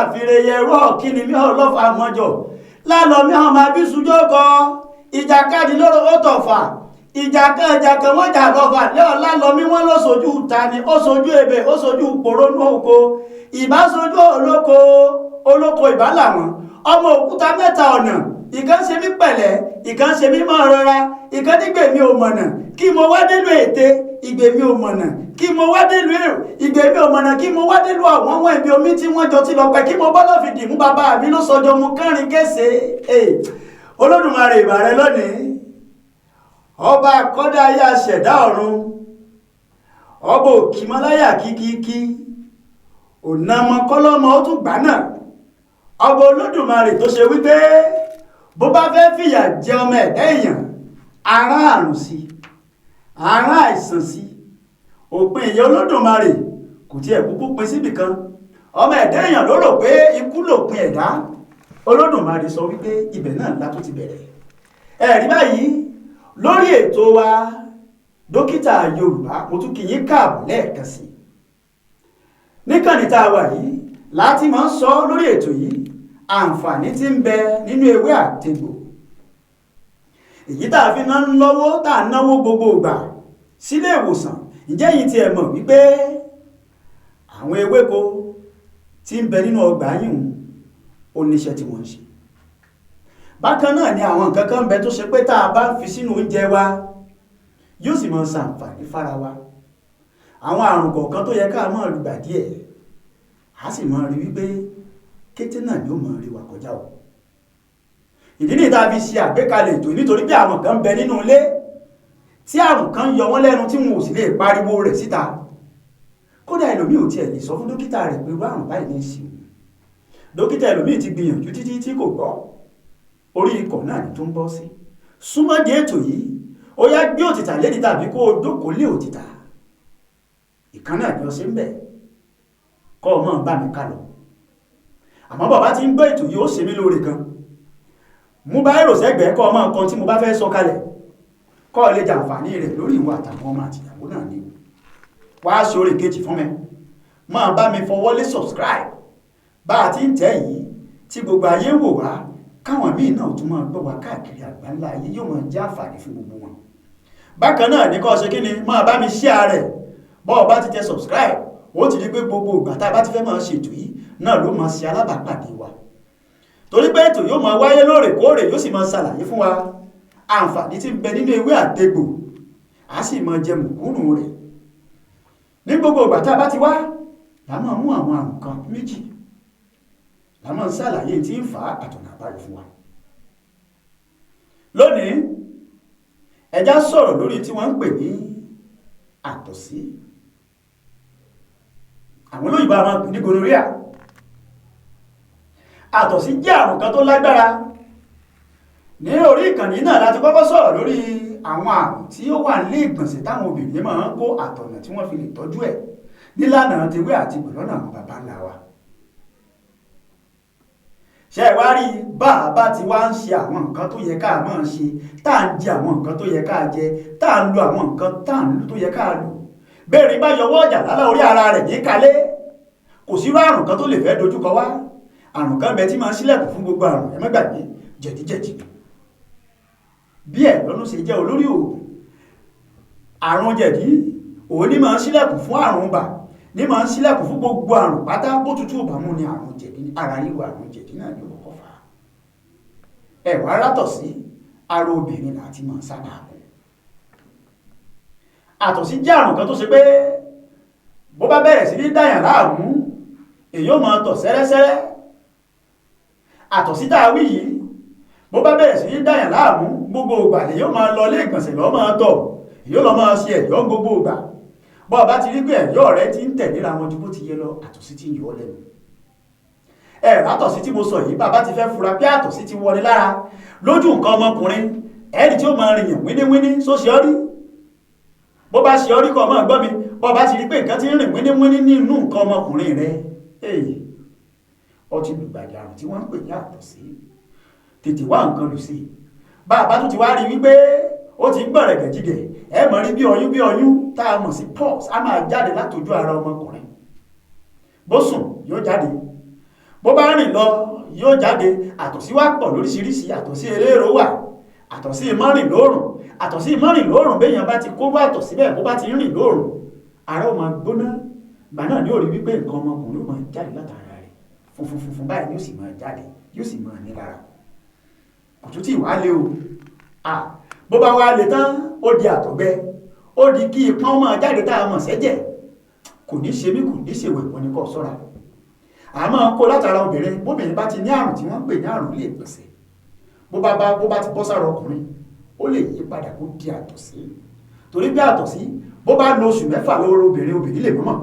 Àfìrèyẹ ẹrú ọ̀kíni mi ọlọ́fà mọ́jọ lálọ́ mi ọmọ abísújó kọ ìjàkadì lóró ó tọ̀fà ìjàkan ìjàkan wọ́n jà lọ́fà lẹ́ọ̀lá lọ mí wọ́n ló sojú ta ni ó sojú ebè ó sojú poronú oko ìbá sojú olóko olóko ìbá làwọn ọmọ òkúta mẹ́ta ọ̀nà ìkan ṣe mí pẹ̀lẹ́, ìkan ṣe mí mọ́ rọra, ìkan nígbè mi ò mọ̀nà kí mo wá délùú ète, ìgbè mi ò mọ̀nà kí mo wá délùú èrò, ìgbè mi ò mọ̀nà kí mo wá délùú àwọn wọn ibi omi tí wọ́n jọ ti lọ pẹ́ kí mo bọ́ lọ́fìdì mú bàbá mi ló sọjọ́ mu kánrin kése. Olódùmarè ìbà rẹ lónìí, ọba àkọ́dá ayé aṣẹ̀dá ọ̀run, ọba òkìmọ́láyà kíkíkí ònàmọ́kọ́lọ́mọ ó tún gbà náà, ọba Olódùmarè tó ṣe wípé bó bá fẹ́ fìyà jẹ ọmọ ẹ̀dá èèyàn, ará àrùn sí, ará àìsàn sí, òpin ìyà Olódùmarè kò tiẹ̀ kúkú pin síbì kan. Ọmọ ẹ̀dá èèyàn ló rò pé ikú lòpin ẹ̀dá, Olódùmarè sọ wípé ibẹ̀ náà la tó ti bẹ̀rẹ̀. Ẹ̀rí báyìí lórí ètò wa Dókítà Yorùbá, mo tún kí yín káàbọ̀ lẹ́ẹ̀kan sí i. Níkànnì tá a wà yìí láti máa ń sọ lórí ètò yìí àǹfààní tí ń bẹ nínú ewé àtegbò, èyí tá a fi ná lọ́wọ́ tá a náwó gbogbo ìgbà sílé ìwòsàn. Ǹjẹ́ yìí tiẹ̀ mọ̀ wípé àwọn ewéko tí ń bẹ nínú ọgbà yìí ó níṣẹ́ tí wọ́n ń ṣe? Bákan náà ni àwọn nǹkan kan ń bẹ tó ṣe pé tá a bá ń fi sínú oúnjẹ wa yóò sì máa ṣàǹfààní fára wa. Àwọn àrùn kọ̀ọ̀kan tó yẹ ká máa lùgbàdì ẹ̀ á sì máa rí wípé kété náà ni ó máa rí wa kọjá o. Ìdí nìyí tá a fi ṣe àgbékalẹ̀ ètò, nítorí pé àwọn kan ń bẹ nínú ilé tí àrùn kan yọ wọ́n lẹ́nu tí wọn ò sì lè pariwo rẹ̀ síta. Kódà ẹlòmíì ò tiẹ̀ lè sọ fún dókítà rẹ̀ pé irú àrùn báyìí ní í ṣe òun. Dókítà ẹlòmíì ti gbìyànjú títí tí kò gbọ́, orí ikọ̀ náà ni tó ń bọ́ sí. Súnmọ́ di ètò yìí, ó yá gbé òtítà lédi tàbí kó o dókòó lé òtítà ìkan náà ni ó ṣe ń bẹ̀ kọ́ ọ mọ́ bá mi ká lọ. Àmọ́ bàbá tí ń gbọ́ ètò yìí ó ṣe mí lóore kan, mú bá èrò sẹ́gbẹ̀ẹ́ kọ́ ọ mọ́ nǹkan tí mo bá fẹ́ sọ kalẹ̀ kọ́ ọ lè jàǹfààní rẹ̀ lórí ìwọ àtàwọn ọmọ àtìyàwó náà ni. Wàá ṣe oore kejì fún mi, máa bá mi fọwọ́ lé subscribe bá a ti ń tẹ̀ yìí tí gbogbo ayé ń wò wá, káwọn míì náà tún máa gbọ́ wá káàkiri àgbáńlá ayé, yóò máa jẹ́ àǹfààní fún gbogbo wọn. Bákan náà ní kó ṣe kí ni, máa bá mi share rẹ̀. Bọ́ ọ bá ti tẹ subscribe, ó ti rí pé gbogbo ìgbà tá a bá ti fẹ́ máa ṣètò yìí náà ló máa ṣe alábàápàdé wa, torí pé ètò yóò máa wáyé lóòrèkóòrè, yóò sì máa ṣàlàyé fún wa àǹfààní tí ń bẹ nínú ewé àtegbò, á sì máa jẹ mùkúrùn rẹ̀. Ní gbogbo ìgbà tá a bá ti wá la máa mú àwọn àrùn kan méjì, la máa ń ṣàlàyé tí ń fà á àtọ̀nà àbáyọ fún wa. Lónìí, ẹja sọ̀rọ̀ lórí tí wọ́n ń pè ní àtọ̀sí, àwọn olóyìnbó a máa pè ní gonorrhea. Àtọ̀sí jẹ́ àrùn kan tó lágbára. Ní orí ìkànnì náà láti kọ́kọ́ sọ̀rọ̀ lórí àwọn àrùn tí ó wà nílé ìgbọ̀nsẹ̀ táwọn obìnrin máa ń kó, àtọ̀nà tí wọ́n fi lè tọ́jú ẹ̀ nílànà tewé àti gbọ̀lọ́nà àwọn baba ńlá wa. Ṣé ẹ wá rí bá a bá ti wá ń ṣe àwọn nǹkan tó yẹ ká máa ṣe, tá à ń jẹ àwọn nǹkan tó yẹ ká jẹ, tá à ń lo àwọn nǹkan tá à ń lò tó yẹ ká lò, bẹ́ẹ̀ni bá yọwọ́ ọjà lálá orí ara rẹ̀ ní kalẹ̀, kò sí irú àrùn kan tó lè fẹ́ dojúkọ wá. Àrùn kan bẹ tí máa ń ṣílẹ̀kùn fún gbogbo àrùn, ẹ má gbàgbé jẹ̀díjẹ̀dí bí ẹ̀yọ́nú ṣe jẹ́ olórí òògùn. Àrùn jẹ̀dí òun ní máa ń ṣílẹ̀kùn fún àrùn bà, ní máa ń ṣílẹ̀kùn fún gbogbo àrùn pátá. Bó tutù ò bá mú ni àrùn jẹ̀dí, ara ríro àrùn jẹ̀dí náà ní kọ́kọ́ fà á. Ẹ wá rátọ̀ sí ara obìnrin láti máa sábà kú. Àtọ̀sí jẹ́ àrùn kan tó ṣe pé bó bá bẹ̀rẹ̀ sí ní dàyàn láàmú, èyí ó máa tọ̀ sẹ́rẹ́sẹ́rẹ́. Àtọ̀sí tá a wí yìí, bó bá bẹ̀rẹ̀ sí ní dàyàn láàmú, gbogbo ìgbà lèyí ó máa lọ ilé ìgbọ̀nsẹ̀ lọ́ máa tọ̀, èyí ó lọ máa ṣe ẹ̀yọ́ gbogbo ìgbà. Bọ́ ọ bá ti rí pé ẹ̀yọ́ rẹ ti ń tẹ̀léra wọn ju bó ti yẹ lọ, àtọ̀sí ti ń yọ ọ́ lẹ́nu. Ẹ àtọ̀sí tí mo sọ yìí, bàbá ti fẹ́ fura pé àtọ̀sí ti wọlé lára lójú nǹkan ọmọkùnrin, ẹni tí ó máa rìnyàn wíníwíní sóṣe ọ́ rí. Bó bá ṣe ọ́ rí, kọ́ ọmọ gbọ́ mi, bó bá ti rí pé nǹkan ti ń rìn wíníwíní nínú nǹkan ọmọkùnrin rẹ, ó ti lùgbàdì àrùn tí wọ́n ń pè ní àtọ̀sí, tètè wá nǹkan lù sí i. Bá a bá tún ti wá rí wípé ó ti ń gbọ̀rẹ̀gẹ̀ jígẹ̀, ẹ mọ̀ rí bí ọyún bí ọyún tá a mọ̀ sí pus á máa jáde látojú ara ọmọkùnrin, bó sùn yóò jáde, Bó bá rìn lọ yóò jáde. Àtọ̀sí wá pọ̀ lóríṣiríṣi. Àtọ̀sí eléèrò wà, àtọ̀sí mọ́rìn lóòrùn. Àtọ̀sí mọ́rìn lóòrùn, béèyàn bá ti kóró àtọ̀sí bẹ́ẹ̀, bó bá ti rìn lóòrùn, ara ó máa gbóná. Ìgbà náà ni ó rí wípé nǹkan ọmọkùnrin ó máa jáde látara rẹ̀, funfun funfun báyìí ni ó sì máa jáde, yóò sì máa ní lára. Kò tún tí ì wá lé o. Bó bá wá lè tán, ó di àtọ̀gbẹ, ó di kí ipọ́n máa jáde tá a mọ̀ sẹ́jẹ̀. Kò ní ṣe mí, kò ní ṣe wẹ̀, wọ́n ní kó ṣọ́ra. Àmọ́ kó látara obìnrin, bóbìnrin bá ti ní àrùn tí wọ́n ń pè ní àrùn lè pèsè, bó bá ti bọ́ sára ọkùnrin, ó lè yí padà kó di àtọ̀sí. Torí bí àtọ̀sí bó bá lo oṣù 6 lórí obìnrin, obìnrin lè mọ̀mọ̀.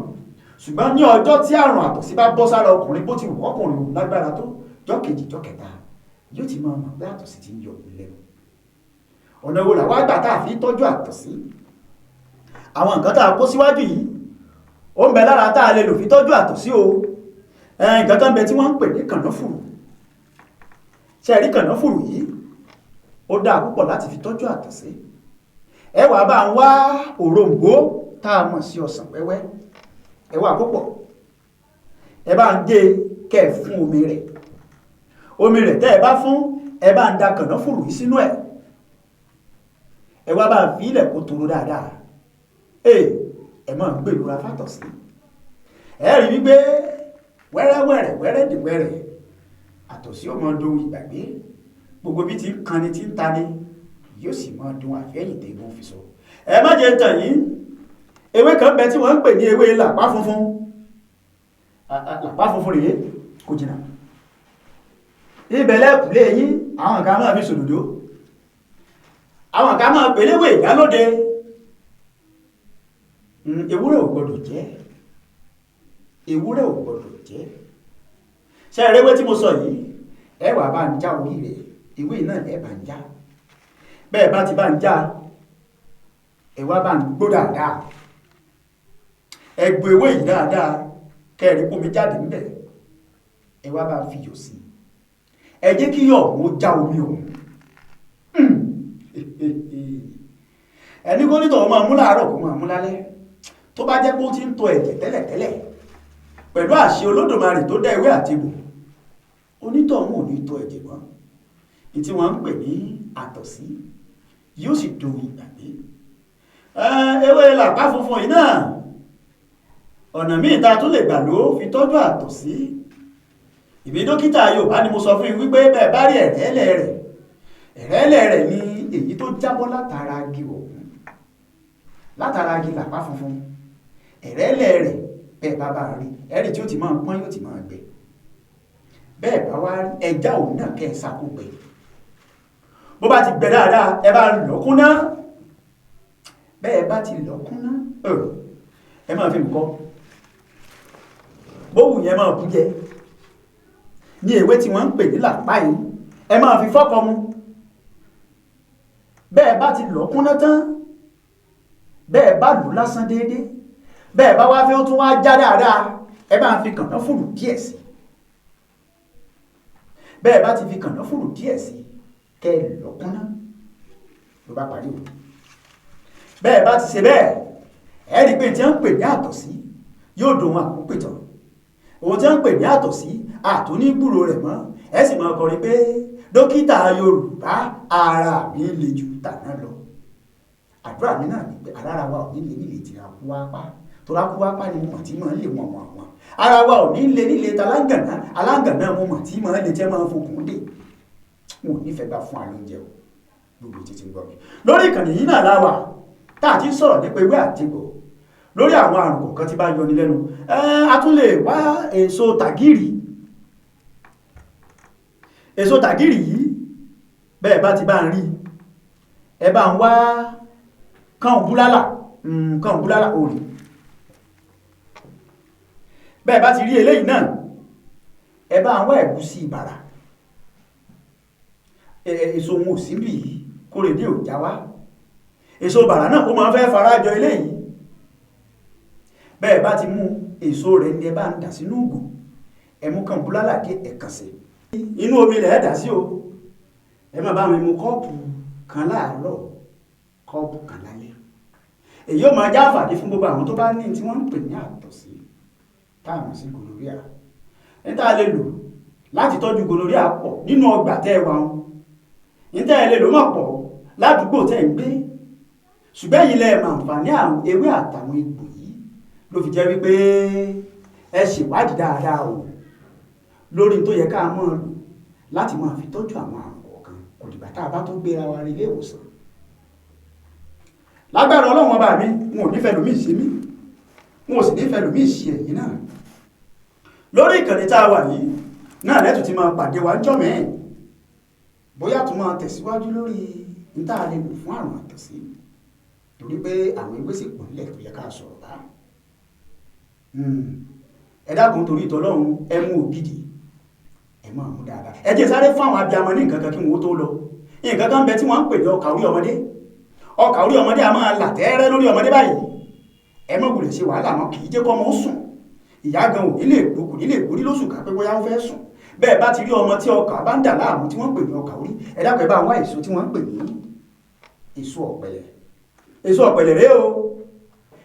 Ṣùgbọ́n ní ọjọ́ tí àrùn àtọ̀sí bá bọ́ sára ọkùnrin, bó ti wù ọkùnrin ò lágbára tó, jọ́ kejì jọ́ kẹta yóò ti máa mọ̀ pé àtọ̀sí ti ń yọ òun lẹ́nu. Ọ̀nà wo làwọn àgbà tá a fi tọ́jú àtọ̀sí? Àwọn nǹkan tá a kó síwájú yìí ó ń bẹ lára tá a lè lò fi tọ́jú àtọ̀sí o. Nǹkan kan bẹ tí wọ́n ń pè ní kànáfùrù. Ṣe rí kànáfùrù yìí, ó dáa púpọ̀ láti fi tọ́jú àtọ̀sí. Ẹ wàá bá ń wá òroǹbó tá a mọ̀ sí ọsàn wẹ́wẹ́, ẹ wá púpọ̀, ẹ bá ń gé kẹ́ ẹ fún omi rẹ̀. Omi rẹ̀ tẹ́ ẹ bá fún, ẹ bá ń da kànáfùrù yìí sínú ẹ̀. Ẹ wá bá ń fi ilẹ̀ kó toro dáadáa. Ẹ máa ń gbèrúra fàtọ̀sí. Ẹ rí wípé wẹ́rẹ́wẹ́rẹ́ wẹ́rẹ́dìwẹ́rẹ́ àtọ̀sí ó máa dohun ìgbàgbé. Gbogbo bí ti ń kanni tí ń tani yóò sì máa dun àfẹ́yìn tẹ́gùn fi sọ. Ẹ má jẹ́ tàn yín, ewé kan bẹ tí wọ́n ń pè ní ewé làpá funfun. Làpá funfun rèé, kò jìnnà ibẹ̀ lẹ́kùlé yín. Àwọn kan máa fi sòdòdó, àwọn kan máa pè léwé ìyálóde. Ewúrẹ́ ò gbọdọ̀ jẹ, ewúrẹ́ ò gbọdọ̀ jẹ. Ṣé ẹrẹ́wé tí mo sọ yìí, ẹ wà bá ń já orí rẹ̀, ewé náà ẹ bá ń já. Bẹ́ẹ̀ bá ti bá ń já, ẹ wá bá ń gbó dáadáa. Ẹ gbó ewé yìí dáadáa kẹ́ẹ̀rí pómi jáde ńbẹ̀. Ẹ wá bá ń fi yọ̀ sí i. Ẹ jẹ́ kí yọ̀ ọ̀hún ó já omi ọ̀hún. Ẹni kó nítọ̀ máa mú láàárọ̀ kó máa mú lálẹ́. Tó bá jẹ́ pé ó ti ń tọ ẹ̀jẹ̀ tẹ́lẹ̀tẹ́lẹ̀, pẹ̀lú àṣẹ Olódùmarè tó dá ewé àti egbò, onítọ̀hún ò ní tọ ẹ̀jẹ̀ mọ́. Ní tí wọ́n ń pè ní àtọ̀sí yóò sì dohun ìgbàgbé. Ewé làpá funfun yìí náà, ọ̀nà míì tá a tún lè gbà ló fi tọ́jú àtọ̀sí. Ìbí dókítà Yorùbá ni mo sọ fún yín wípé bẹ́ẹ̀ bá rí ẹ̀rẹ́lẹ̀ rẹ̀, ẹ̀rẹ́lẹ̀ rẹ̀ ni èyí tó jábọ́ látara igi ọ̀hún, látara igi làpá funfun. Ẹ̀rẹ́lẹ̀ rẹ̀ bẹ́ẹ̀ bá bá rí, ẹ̀rí tí ó ti máa pọ́n yóò ti máa gbẹ. Bẹ́ẹ̀ bá wá rí ẹja òun náà kẹ́ ẹ sako gbẹ. Bó bá ti gbẹ dáadáa, ẹ bá lọ kúnná. Bẹ́ẹ̀ bá ti lọ kúnná, ẹ máa fi nǹkan bówù yẹn máa bú jẹ. Ní ewé tí wọ́n ń pè ní làpá yìí, ẹ máa fi fọ́kọ mu. Bẹ́ẹ̀ bá ti lọ kúnná tán, bẹ́ẹ̀ bá lù lásán déédéé, bẹ́ẹ̀ bá wá fẹ́ ó tún wá já dáadáa, ẹ bá fi kànáfùrù díẹ̀ sí. Bẹ́ẹ̀ bá ti fi kànáfùrù díẹ̀ sí, kẹ́ ẹ lọ kúnná, ló bá parí o. Bẹ́ẹ̀ bá ti ṣe bẹ́ẹ̀, ẹ rí i pé tí wọ́n ń pè ní àtọ̀sí yóò dohun àkópìtàn. Ohun tí wọ́n ń pè ní àtọ̀sí àtúní gbúrò rẹ̀ mọ́. Ẹ sì máa kọrin pé dókítà Yorùbá, ara mi le ju tàná lọ. Àdúrà mi náà ni pé alára wa ò ní lè nílé tí a kú wá pa. Torí a kú wá pa ni mo mọ̀ tí máa ń lè wọ̀n wọ̀n wọ̀n. Ara wa ò ní lè nílé ta aláǹgànná, aláǹgànná mo mọ̀ tí máa ń lè tẹ́ máa ń fokùn dè. N ò nífẹ̀ẹ́ gbà fún àlóúnjẹ o. Gbogbo títí ń gbọ́ mi. Lórí ìkànnì yìí náà la wà tá a ti ń sọ̀rọ̀ nípa ewé àtegbò lórí àwọn àrùn kọ̀ọ̀kan tí bá yọni lẹ́nu. A tún lè wá èso tàgìrì. Èso tàgìrì yìí, bẹ́ẹ̀ bá ti bá ń rí, ẹ bá ń wá kàn búlálà, kàn búlálà òrì. Bẹ́ẹ̀ bá ti rí eléyìí náà, ẹ bá ń wá ẹ̀gúsí ìbàrà. Èso wọn ò síbì yìí, kórèdé ò já wá. Èso bàrà náà ó máa ń fẹ́ farajọ eléyìí. Bẹ́ẹ̀ bá ti mú èso rẹ̀ ní ẹ bá ń dà sínú ògùn, ẹ mú kàn búlálà dé ẹ̀kan sí. Inú omi lẹ̀ ẹ́ dà sí o. Ẹ má bá mi mu kọ́ọ̀pù kan láàárọ̀, kọ́ọ̀pù kan lálẹ́. Èyí ó máa já àǹfààní fún gbogbo àwọn tó bá ní tí wọ́n ń pè ní àtọ̀sí, táàmù sí gonorrhea. Ní tá a lè lò Láti tọ́jú gonorrhea pọ̀ nínú ọgbà tẹ́ ẹ wà wọn, níta ẹ lè ló mọ̀ pọ̀ ládùúgbò tẹ́ ń gbé. Ṣùgbọ́n ẹ̀yin lẹ mọ̀ àǹfààní àwọn ewé àtàwọn egbò yìí, ló fi jẹ́ wípé ẹ ṣèwádìí dáadáa o lórí tó yẹ ká máa lò láti máa fi tọ́jú àwọn àrùn kọ̀ọ̀kan. Kò dìgbà tá a bá tó gbéra wa rí ilé ìwòsàn. Lágbára Ọlọ́run ọba mi, n ò nífẹ̀ẹ́ lómi ìṣe mí, n ò sì nífẹ̀ẹ́ lómi ìṣe ẹ̀yin náà. Lórí ìkànnì tá a wà yìí náà lẹ́tù ti máa pàdé wa ńjọ́ mẹ́rin, bóyá tó máa tẹ̀síwájú lórí n tá a lè lò fún àrùn àtọ̀sí, torí pé àwọn ewé sì pọ̀ nílẹ̀ tó yẹ ká sọ̀rọ̀ bá. Ẹ dákun torí ìtọ́lọ́run, ẹ mú ògidì, ẹ máa mú dáadáa. Ẹ jẹ́ sáré fún àwọn abiyamọ ní nǹkan kan kí wọ́n tó lọ. Nǹkan kan bẹ tí wọ́n ń pè ní ọkà orí ọmọdé. Ọkà orí ọmọdé a máa là tẹ́ẹ́rẹ́ lórí ọmọdé báyìí. Ẹ má wulẹ̀ ṣe wàhálà mọ́, kì í jẹ́ kọ́ ọmọ ó sùn. Ìyá gan ò ní lè gbó, kò ní lè gbórí lóṣù ká pé bóyá ó fẹ́ sùn. Bẹ́ẹ̀ bá ti rí ọmọ tí ọkà bá ń dà láàmú tí wọ́n ń pè ní ọkà orí, ẹ dákun ẹ bá wá èso tí wọ́n ń pè ní èso ọ̀pẹ̀lẹ̀. Èso ọ̀pẹ̀lẹ̀ rèé o.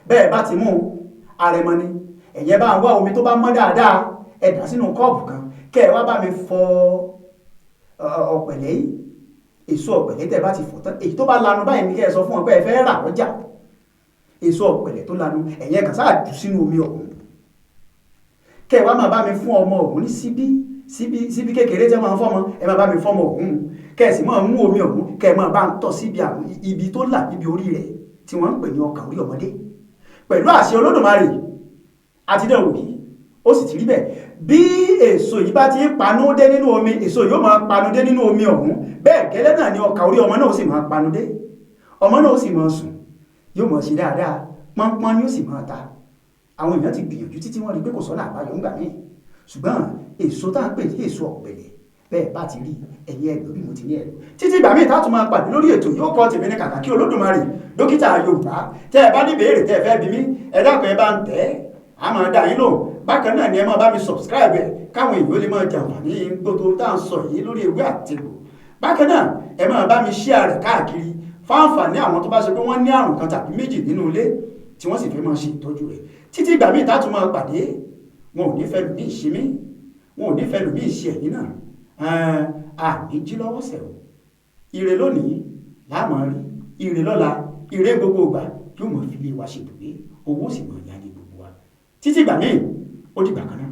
Bẹ́ẹ̀ bá ti mú àrẹ̀mọ ni, ẹ̀yẹ bá ń wá omi tó bá mọ́ dáadáa, ẹ dà sínú kọ́ọ̀bù kan, kẹ́ ẹ wá bá mi fọ ọ̀pẹ̀lẹ̀ yìí. Èso ọ̀pẹ̀lẹ̀ tẹ́ ẹ bá ti fọ̀ tán, èyí tó bá lanu báyìí ni kẹ́ ẹ sọ fún wọn pé ẹ fẹ́ rà lọ́jà. Èso ọ̀pẹ̀lẹ̀ tó lanu, ẹ̀yẹ kàn sáà jù sínú omi ọ̀hún. Kẹ́ ẹ wá máa bá mi fún ọmọ ọ̀hún ní síbí síbí síbí kékeré tẹ́ máa ń fọ́mọ, ẹ máa bá mi fọ́mọ ọ̀hún. Kẹ́ ẹ sì máa mú omi ọ̀hún, kẹ́ ẹ máa bá ń tọ́ síbi àwọn ibi tó là níbi orí rẹ̀ tí wọ́n ń pè ní ọkà orí ọmọdé. Pẹ̀lú àṣẹ Olódùmarè àti dẹ̀wò yìí, ó sì ti rí bẹ́ẹ̀. Bí èso yìí bá ti ń panú dé nínú omi, èso yóò máa panú dé nínú omi ọ̀hún. Bẹ́ẹ̀ gẹ́lẹ́ náà ni ọkà orí ọmọ náà ó sì máa panú dé. Ọmọ náà ó sì máa sùn, yóò máa ṣe dáadáa, pọ́npọ́n ni ó sì máa ta. Àwọn èèyàn ti gbìyànjú títí wọ́n rí pé kò sọ́nà àbáyọ ńgbà míì. Ṣùgbọ́n èso tá à ń pè ní èso ọ̀pẹ̀lẹ̀, bẹ́ẹ̀ bá ti rí ẹ̀yin ẹ lò bí mo ti ní ẹ lò. Títí ìgbà míì tá a tún máa pàdé lórí ètò yìí, ó kọ́ tèmi ní Kàkàkí Olódùmarè, dókítà Yorùbá. Tẹ́ ẹ bá ní ìbéèrè tẹ́ ẹ fẹ́ bi mí, ẹ dákun ẹ bá ń tẹ̀ ẹ́, a máa dá yín lóhùn. Bákan náà ni ẹ máa bá mi subscribe ẹ káwọn èèyàn lè máa jàǹfààní gbogbo tá à ń sọ yìí lórí ewé àtegbò. Bákan náà ẹ máa bá mi share rẹ̀ káàkiri fáǹfààní àwọn tó bá ṣe pé wọ́n ní àrùn kan tàbí méjì nínú ilé tí wọ́n sì fẹ́ máa ṣe ìtọ́jú rẹ̀. Títí ìgbà míì tá a tún máa pàdé, wọn ò ní fẹ́ lòmíì ṣe mí, wọn ò ní fẹ́ lòmíì ṣe ẹ̀yin náà. Àní jí lọ́wọ́ sẹ̀ o. Ire lónìí la máa rí, ire lọ́la, ire gbogbo ìgbà yóò máa fi ilé wa ṣe ibùgbé, owó sì máa yá ní gbogbo wa. Títí ìgbà míì, ó dìgbà kan náà.